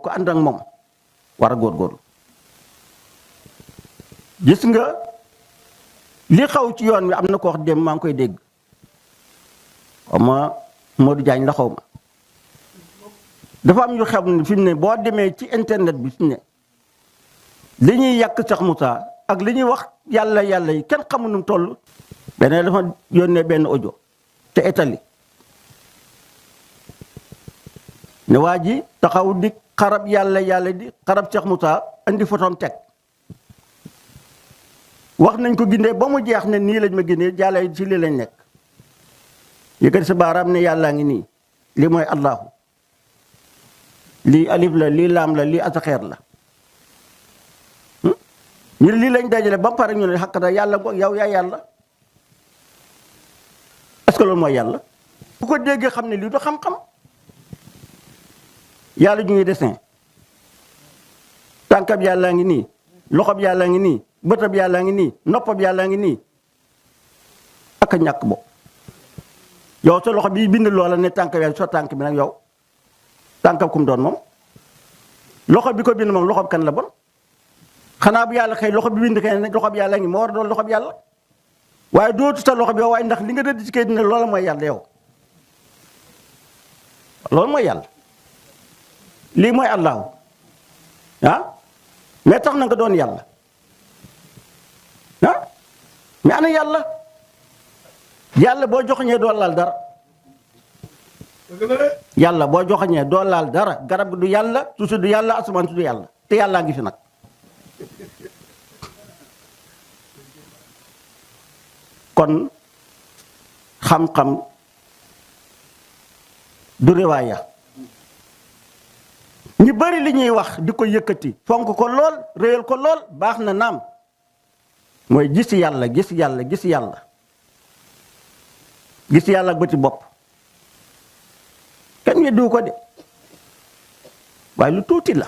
ko ànd ak moom war a góorgóorlu gis nga li xaw ci yoon wi am na ko wax dem maa ngi koy dégg xaw ma Modou Diagne la xaw ma dafa am yu xew ne fi mu ne boo demee ci internet bi fi mu ne li ñuy yàq Cheikh Moussa ak li ñuy wax yàlla yi kenn xamu nu mu toll. beneen dafa yónnee benn audio te Italie ne waa ji taxaw di xarab yàlla di xarab Cheikh Moussa andi photom teg wax nañ ko gindee ba mu jeex ne nii lañ ma gindee yàlla yi ci lii lañ nekk yëkkati sa baaraam ne yàllaa ngi nii lii mooy allahu lii alif la lii laam la lii asaxeer la ñu lii lañ dajale ba pare ñu ne xakkata yàlla ko yow yaa yàlla est-ce que loolu mooy yàlla bu ko déggee xam ne lii du xam-xam yàlla ju ngi dessin tànkab yàllaa ngi nii loxob yàllaa ngi nii bëtab yàllaa ngi nii noppab yàllaa ngi nii ak a ñàkk bopp yow sa loxo bii bind loola ne tànkab yàlla soo tànk bi nag yow tànkab kum doon moom loxo bi ko bind moom loxob kan la bon xanaa bu yàlla xëy loxo bi bind kay ne loxo bi yàlla ngi moo war a doon loxo bi yàlla waaye dootu sa loxo bi yow waaye ndax li nga dëdd ci kay dina loola mooy yàlla yow loolu mooy yàlla lii mooy allahu ah mais tax na nga doon yàlla ah mais ana yàlla boo joxoñee doo laal dara yàlla boo joxoñee doo laal dara garab du yàlla suuf du yàlla asamaan du yàlla te yàllaa ngi fi nag kon xam-xam du riwaaya ñu bari li ñuy wax di ko yëkkati fonk ko lool réyal ko lool baax na naam mooy gis yàlla gis yàlla ak bëti bopp kenn weddiwu ko de waaye lu tuuti la